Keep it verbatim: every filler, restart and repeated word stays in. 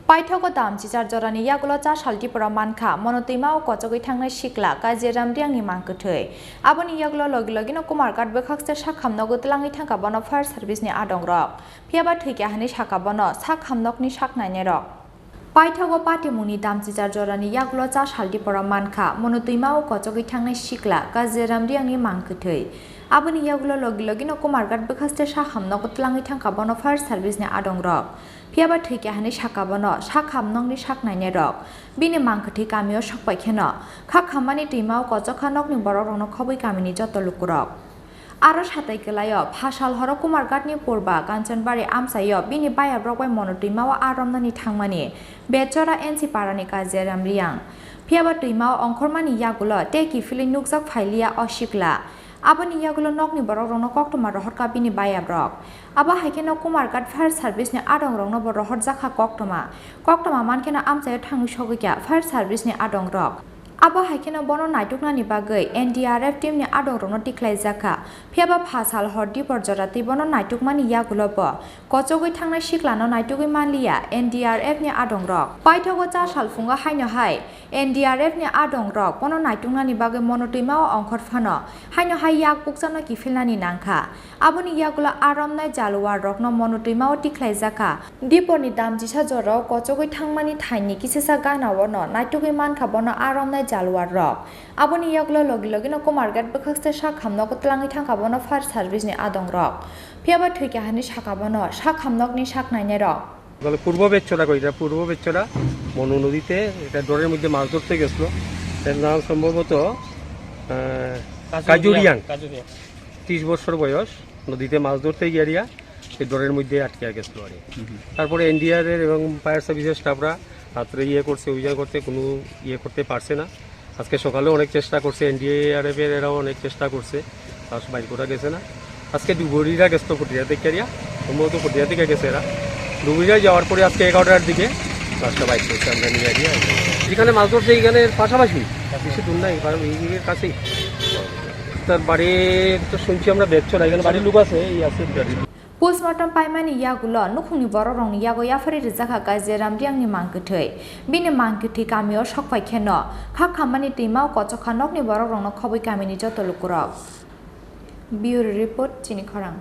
Paithago dam chichar jorani yagulo chasal dipora mankha, mono twima o kochogwi thangnai sikla Kajiram Riangni mang kwthwi. Aboni yagulo logi logino Kumarghat bwkhakste sakham nogo twlangwi thangkha bono fire service ni adongrok. Phiyaba thwikha hwnwi sakha bono sakham nokni sak nainairok. Paithago patimungni dam chichar jorani yagulo chasal dipora mankha, mono twima o kochogwi thangnai sikla Kajiram Riangni mang kwthwi. Aboni yagulo logi logino Kumarghat bwkhakste sakham nogo twlangwi thangkha bono fire service ni adongrok. Phiyaba thwikha hwnwi sakha bono sakham nokni sak nainairok. Bini mang kwthwi kamio sokpai kheno khakhammani twima o kochokha nokni borokrokno khobwi kamini joto lukurok. Aro satai kwlaio phasal horo Kumarghatni purba Kanchanbari amchaio bini bayabrok bai mono twima o aa romnani thangmani Bechora N C parani Kajiram Riang. Phiyaba twima o ongkhormani yagulo tei kiphilwi nukjak phailiya o sikla. Aboni yagulo nokni borokrokno koktwma rohorkha bini bayabrok. Abo hai kheno Kumarghat fire service ni adongrokno bo rohorjakha koktwma. Koktwma mankheno amchaio thangwi sogwikha fire service ni adongrok. Abo hai kheno bono naituknani bagwi N D R F team ni adongrokno tikhlaijakha. Phiyaba phasal hor dipor jora tei bono naitukmani yagulo bo kochogwi thangnai siklano naitugwi manliya N D R F ni adongrok. Paithago cha sal phungo haino hai N D R F ni adongrok bono naituknani bagwi mono twima o ongkhor phano haino hai yak bukchano kiphilnani nangkha. Aboni yagulo aa romnai jaluar rokno mono twima o tikhlaijakha. Dipor ni dam chisa jorao kochogwi thangmani thaini kisisa gana o no naitugwi mankha bono aa romnai jaluar rok. Aboni yagulo logi logino Kumarghat bwkhakste sakham nogo twlangwi thangkha bono fire service ni adongrok. Phiyaba thwikha hwnwi sakha bono sakham nokni sak nainairok. তাহলে পূর্ব বেচ্চরা কই, এটা পূর্ব বেচ্চরা মনু নদীতে এটা ডোরের মধ্যে মাছ ধরতে গেছিল। এর নাম সম্ভবত আহ, কাজু কাজু রিয়াং। রিয়াং। কাজু রিয়াং। ত্রিশ বছর বয়স, নদীতে মাছ ধরতে গিয়া রিয়া এই ডোরের মধ্যে আটকে গেছিল আর কি। তারপরে এনডিআরএফ এবং ফায়ার সার্ভিসের স্টাফরা রাত্রে ইয়ে করছে, অভিযান করতে, কোনো ইয়ে করতে পারছে না। আজকে সকালে অনেক চেষ্টা করছে, এনডিআরএফ এর এরাও অনেক চেষ্টা করছে, লাশ বাইর করা গেছে না। আজকে ডুবুরিরা গেছিল ফটিয়া থেকে, সম্ভবত ফটিয়া থেকে গেছে এরা। ডুবুরিরা যাওয়ার পরে আজকে এগারোটার দিকে লাশটা বাইর করছে আমরা নিয়ে গিয়ে। যেখানে মাছ ধরছে এখানে পাশাপাশি, বেশি দূর নাই, কারণ এই দিকে কাছেই। তার বাড়ি তো শুনছি আমরা বেচছড়া, এখানে বাড়ির লোক আছে, এই আছে বাড়ির। Postmortem paimani yagulo nukhungni borokrokni yago yaphari rijakha Kajiram Riangni mang kwthwi. Bini mang kwthwi kamio sokphai kheno khakhammani twima o kochokha nokni borokrokno khobwi kamini joto lukurok. Bureau Report, Chini Khorang.